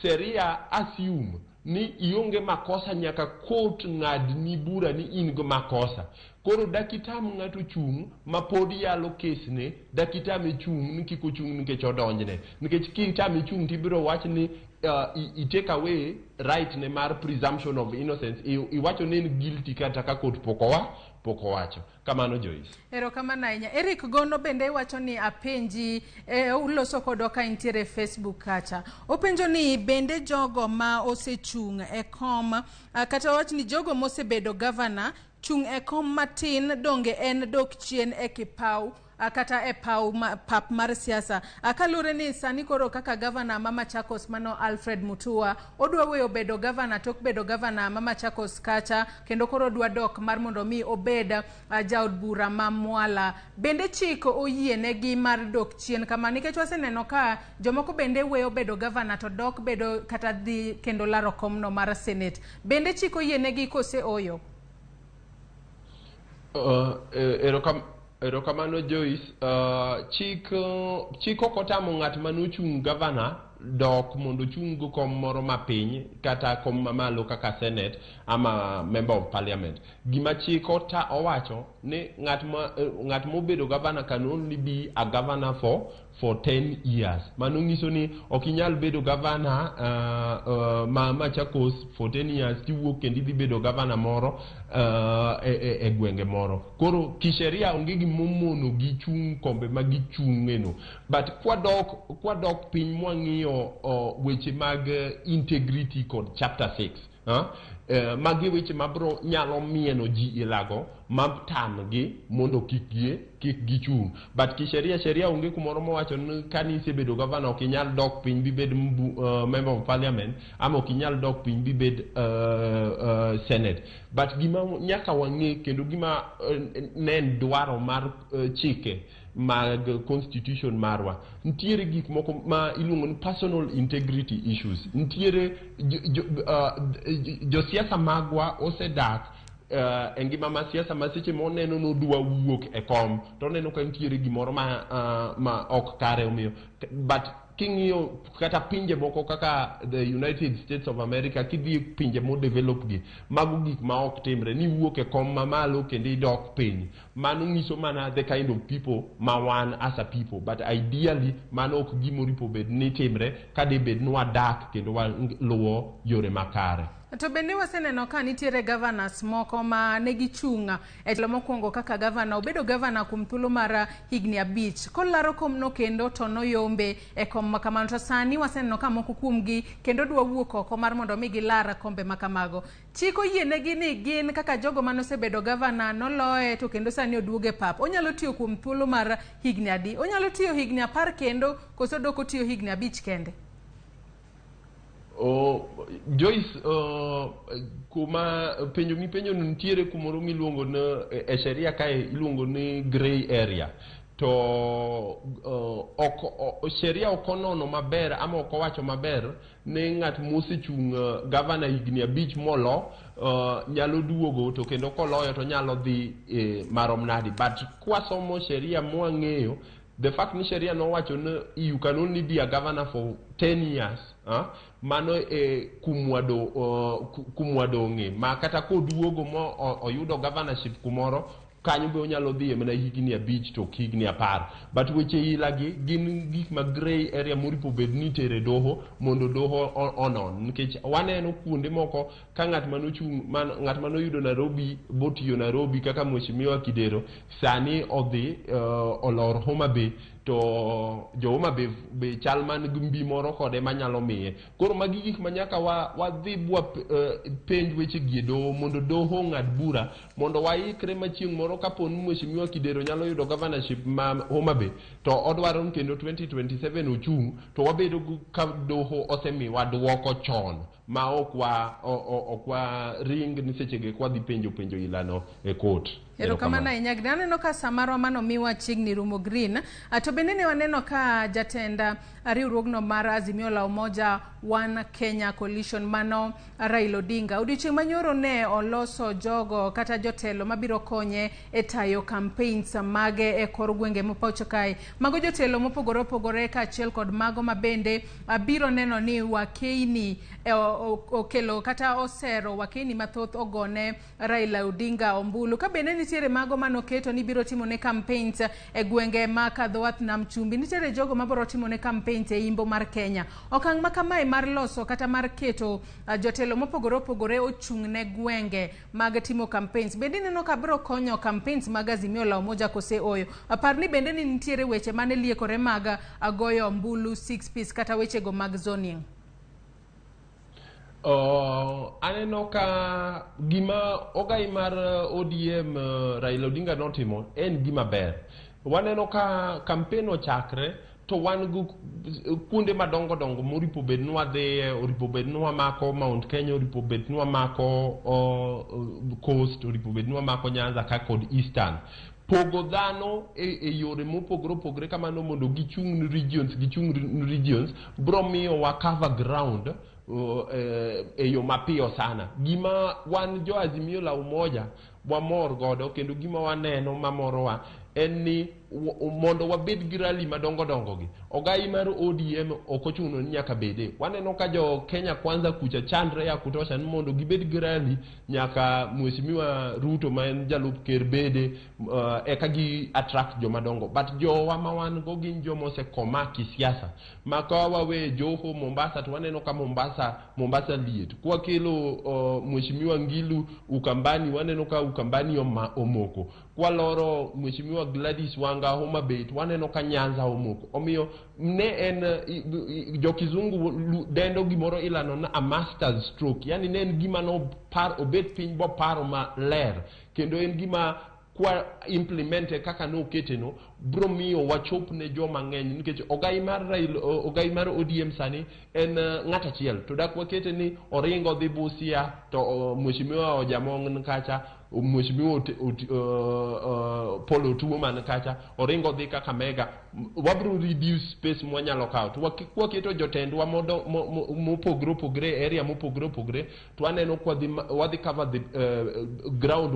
sheria assume ni ionge makosa nyaka court ng'adni bura ni in gi makosa. Koro dakitam ng'ato chung' ma pod yalo kesne, dakitame chung' ni kik ochung' nikech odonjne, nikech kitame chung' tibiro wach ni i take away right ne mar presumption of innocence. Iwacho ni en guilty kata ka court pok owacho kamano, Joyce. Erokamano ahinya. Eric Gono bende wacho ni apenji, uloso kodwa ka intiere e Facebook kacha. Openjo ni bende jogo ma osechung' e kom, kata wach ni jogo mosebedo gavana chung' e kom matin, donge en dok chien e kipaw, kata e paw pap mar siasa? Kaluwore ni sani koro kaka gavana ma Machakos mano Alfred Mutua odwa weyo bedo gavana tok bedo gavana ma Machakos kacha, kendo koro odwa dok mar mondo mi obed jaod bura ma Mwala. Bende chik oyienegi mar dok chien kama? Nikech waseneno ka jomoko bende weyo bedo gavana to dok bedo kata dhi kendo laro komno mar senate. Bende chik oyienegi kose oyo? Erokamano, Joyce. Chik ok otamo ng'at manochung' gavana dok mondo ochung' go kom moro mapiny kata kom mamalo kaka senate ama member of parliament. Gima chik owacho ni ng'at mobedo gavana can only be a governor for 10 years. Mano nyiso ni ok inyal bedo gavana ma Machakos for 10 years tiwuok kendo idhi bedo gavana moro e gwenge moro. Koro kisheria onge gimomono gi chung' kombe ma gichung'e no. But kwadok piny mwang'iyo weche mag integrity kod chapter 6, magi weche mabro nyalo mieno ji ilago matamgi mondo kik gichung'. But kisheria, sheria onge kumoro mowacho ni kani isebedo gavana ok inyal dok piny bibed member of parliament ama ok inyal dok piny bibed senate. But gima nyaka wang'e kendo gima ne en dwaro mar chike mag constitution marwa, nitiere gik moko ma iluongo ni personal integrity issues. Nitiere josiasa magwa osedak e ngima ma siasa ma seche moneno nodwa wuok e kom to oneno ka nitiere gimoro ma ok kare. Omiyo but king'iyo kata pinje moko kaka the United States of America, kidhi e pinje modevelop gi, mago gik ma ok timre ni wuok e kom mamalo kendo idok piny. Mano nyiso mana the kind of people ma wan as a people, but ideally mano ok gimoripo bed ni timre ka de bed ni wadak kendo waluwo yore makare. To bende waseneno ka nitiere governors moko ma ne gichung' e telo mokwongo kaka gavana, obedo gavana kuom thuolo mar higni 5, kolaro komno kendo to noyombe e kom ma kamano. To sani waseneno ka moko kuomgi kendo dwa wuok oko mar mondo mi gilar kombe ma kamago. Chik oyienegi ni gin kaka jogo manosebedo gavana noloye to kendo sani oduogo e pap, onyalo tiyo kuom thuolo mar higni adi? Onyalo tiyo higni 10 kendo koso dok otiyo higni 5 kende? Oh, Joyce, kuma penjo mipenjo no nitiere kumoro miluongo ni e sheria kae iluongo ni grey area. To ok sheria ok onono maber ama ok owacho maber ni ng'at mosechung' gavana higni 5 molo nyalo duogo to kendo koloyo to nyalo dhi marom nadi. But kwasomo sheria mwang'eyo, the fact ni sheria nowacho ni you can only be a governor for 10 years, mano e kumwadong'e ma kata koduogo mo oyudo governorship kumoro kanyo be onyalo dhiye mana higni 5 to ok higni 10. But weche ilagi gin gik ma grey area moripo bed ni itere doho mondo doho onon, nikech waneno kuonde moko ka ng'at manochung' man, ng'at manoyudo Nairobi botiyo Nairobi kaka Mheshimiwa Kidero sani odhi olor Homa Bay. To jo Homa Bay be chal man gi mbi moro kode manyalo miye. Koro magi gik ma nyaka wadhi bwa penj weche gi e doho mondo doho ong'ad bura mondo waikre ma chieng' moro kapo ni Mheshimiwa Kidero nyalo yudo governorship ma Homa Bay to odwaro ni kendo 2027 ochung' to wabedo ka doho osemiwa duoko chon ma ok wa ring ni sechego wadhi penjo penjo ilano e court. Erokamano ahinya Green. Aneno ka sa marwa manomiwa chiegni rumo, Green. To bende ne waneno ka jatend riwruogno mar Azimio la Umoja One Kenya Coalition, mano Raila Odinga, odiochieng' manyoro ne oloso jogo kata jotelo mabiro konye e tayo campaigns mage e kor gwenge mapacho kae. Mago jotelo mopogore opogore kaachiel kod mago mabende biro neno ni wakeini okelo kata osero wakeini mathoth ogone Raila Odinga ombulu. Ka bende nitiere mago manoketo ni biro timone campaigns e gwenge ma kadho wath nam chumbi, nitiere jogo mabiro timone campaigns e imbo mar Kenya. Okang' ma kamae mar loso kata mar keto jotelo mopogore opogore ochung' ne gwenge mag timo campaigns, bende ineno ka biro konyo campaigns mag Azimio la Umoja kose oyo? Par ni bende ni nitiere weche mane liekore mag goyo ombulu six piece kata wechego mag zoning. Aneno ka gima ogai mar ODM Raila Odinga notimo en gima ber. Waneno ka campaign ochakre to wan gi kuonde madongo dongo moripo bed ni wadhiye, oripo bed ni wamako Mount Kenya, oripo bed ni wamako Coast, oripo bed ni wamako Nyanza ka kod Eastern. Pogo dhano e yore mopogore opogore kamano mondo gichung' ne regions, gichung' ne regions bro miyo wa cover ground e yo mapiyo sana. Gima wan jo Azimio la Umoja wamor godo kendo gima waneno mamorowa en ni mondo wabed gi rally madongo dongo gi ogai mar ODM ok ochuno ni nyaka bede. Waneno ka jo Kenya Kwanza kucha chandre ya kutosha ni mondo gibed gi rally nyaka Mheshimiwa Ruto ma en jalup ker bede eka gi attract joma dongo, but jowa ma wan go gin joma osekoma kisiasa ma ka wawe Joho Mombasa to waneno ka Mombasa liet. Kwakelo Mheshimiwa Ngilu Ukambani, waneno ka Ukambani omoko. Kwaloro Mheshimiwa Gladys Wanga Homa Bay to waneno ka Nyanza omoko. Omiyo ne en jokizungu dendo gimoro ilano na a master's stroke, yani ne en gima nopar obet piny boparo maler kendo en gima kwa implemente kaka nokete no bro miyo wachop ne joma ng'eny nikech ogai mar Raila, ogai mar ODM sani en ng'at achiel to dak wakete ni oringo dhi Busia to Mheshimiwa Ojamong ni kacha, Mheshimiwa Paul Otuo man kacha, oringo dhi Kakamega, wabro reduce space mwanyalo kawo to kwaketo jotendwa mondo mopogore opogore e area mopogore opogore to waneno kwa wadhi cover the ground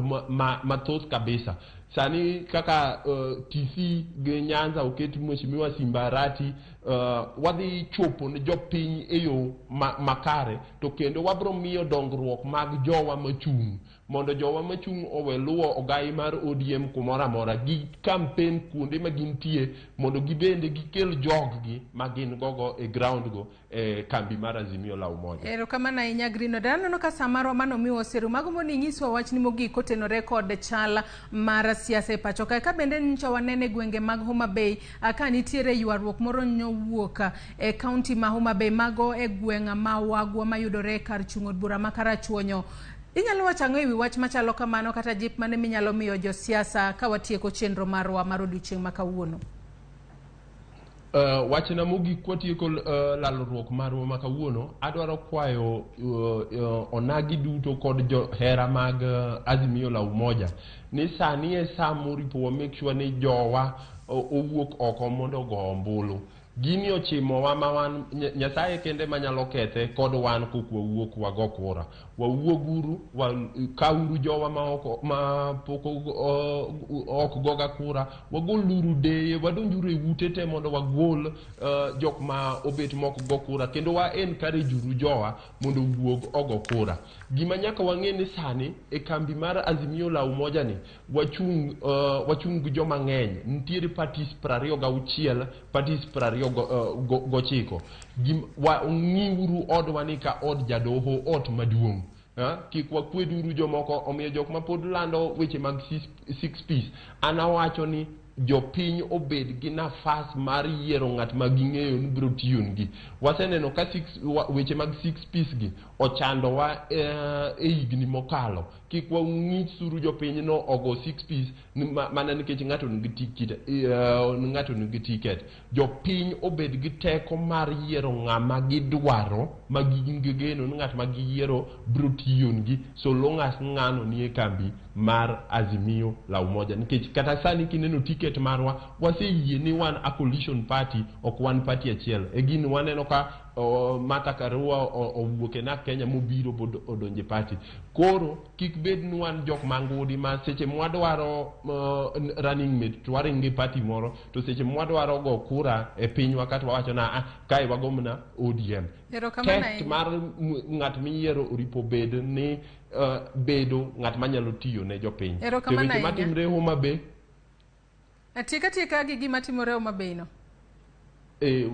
mathoth kabisa. Sani kaka TC gi Nyanza oket Mheshimiwa Simba Arati, wadhi chopo ne jopiny e yo makare to kendo wabro miyo dongruok mag jowa machung' mondo jowa machung' owe luwo ogai mar ODM kumoro amora gi campaign kuonde ma gintie mondo gibende gikel joggi ma gin gogo e ground go e kambi mar Azimio la Umoja. Erokamano ahinya, Green. Aneno ka sa marwa mano miwa oserumo. Agombo ni inyiswa wachni mogik kotenore kod chal mar siasa e pacho kae. Ka bende nyocha wanene e gwenge mag Homa Bay ka nitiere ywaruok moro nyowuok e kaunti ma Homa Bay, mago e gweng' ma Wagwa mayudore kar chung' od bura ma Karachuonyo. Inyalo wacho ang'o ewi wach machalo kamano kata jip mane minyalo miyo josiasa ka watieko chenro marwa mar odiochieng' ma kawuono? Wachna mogik kwatieko lalruok marwa ma kawuono, adwaro kwayo onagi duto kod johera mag Azimio la Umoja ni sani e sa moripo wa make sure ni jowa owuok oko mondo ogo ombulu. Gini ochimowa ma wan Nyasaye kende manyalo kethe kod wan kok wawuok wago kura. Wawuoguru, kawuru jowa ma ok ma pok ok goga kura, wagoluru deye, wadonjuru e ute te mondo wagol jok ma obet mok go kura kendo wa encourage uru jowa mondo owuog ogo kura. Gima nyaka wang'e ni sani e kambi mar Azimio la Umoja ni wachung' gi joma ng'eny. Nitiere parties 26, parties 29. Ng'iuru odwa ni ka od jadoho, ot maduong'. Kik wakweduru jomoko. Omiyo jok ma pod lando weche mag six piece, an awacho ni Jopiny obed gi nafas mar yiero ng'at ma ging'eyo ni biro tiyonegi. Waseneno ka weche mag six piece gi ochandowa e higni mokalo. Kik wang'isuru jopiny no ogo six piece mana nikech ng'ato nigi ticket, ng'ato nigi ticket. Jopiny obed gi teko mar yiero ng'ama gidwaro ma gin gi geno ni ng'at ma giyiero biro tiyonegi so long as ng'ano nie kambi mar Azimio la Umoja. Nikech kata sani kineno ticket marwa, waseyie ni wan a coalition party, ok wan party achiel. E gini waneno ka Martha Karua owuok e NARC Kenya mobiro odonje party. Koro kik bed ni wan jok mangudi ma seche mwadwaro running mate to waringo e party moro, to seche mwadwaro go kura e pinywa kata wawacho na ah, kae wago mana ODM. Erokamano Test ahinya. mar ng'at miyiero oripo bed ni bedo ng'at manyalo tiyo ne jopiny. To Erokamano weche ahinya. matimre Homa Bay. Tieka tieka gi gima timore Homa Bay no.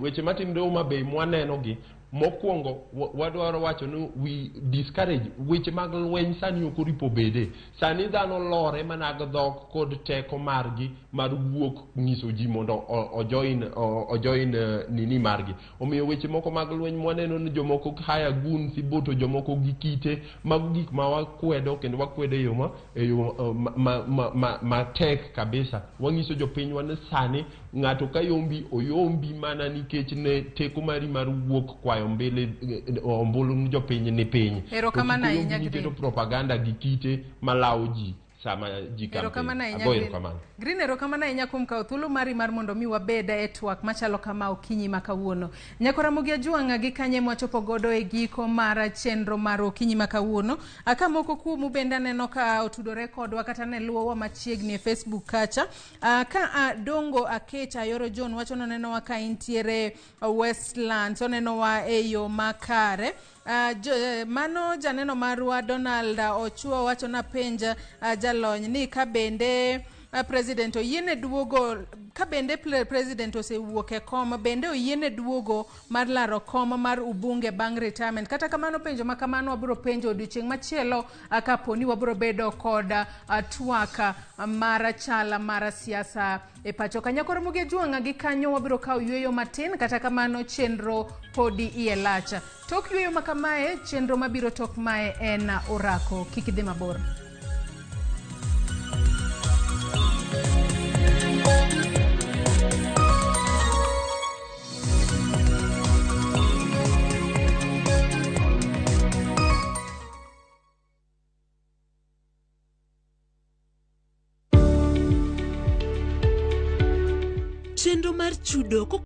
Weche matimre Homa Bay mwaneno gi mokwongo wadwaro wacho ni we discourage weche mag lweny. Sani ok oripo bede. Sani dhano lore mana gi dhok kod teko margi mar wuok nyiso ji mondo ojoin nini margi. Omiyo weche moko mag lweny mwaneno ni jomoko hire goons, iboto jomoko gi kite, mago gik ma wakwedo kendo wakwedo e yo matek kabisa. Wang'iso jopinywa ni sani ng'ato ka yombi oyombi mana nikech ne teko mari mar wuok kwayo mbele ombulu ni jopiny ni piny. Erokamano To kik oyombi ahinya, ni keto Green. propaganda gi kite malawo ji sama ji campaign. Erokamano ahinya, Agoyo Green. erokamano. Green, erokamano ahinya kuom kawo thuolo mari mar mondo mi wabed e twak machalo kama okinyi ma kawuono. Nyakora Ramogi Ajwang' gi kanye mwachopo godo e giko mar chenro mar okinyi ma kawuono. Aka moko kuomu bende aneno ka otudore kodwa kata ne luwowa machiegni e Facebook kacha. Ka Dongo Akech Ayoro John wacho nonenowa ka intiere Westlands, onenowa e yo makare. Mano janeno marwa Donald Ochuo wacho na penja jalony ni ka bende president oyiene duogo, ka bende president osewuok e kom, bende oyiene duogo mar laro kom mar ubunge bang' retirement. Kata kamano, penjo ma kamano wabiro penjo odiochieng' machielo kaponi wabiro bedo kod twak mar chala mar siasa e pacho ka. Nyakoro Ramogi Ajwang' gi kanyo wabiro kawo yueyo matin, kata kamano chenro podi iye lach. Tok yueyo ma kamae, chenro mabiro tok mae en orako. Kik idhi mabor. Chenro mar chudo.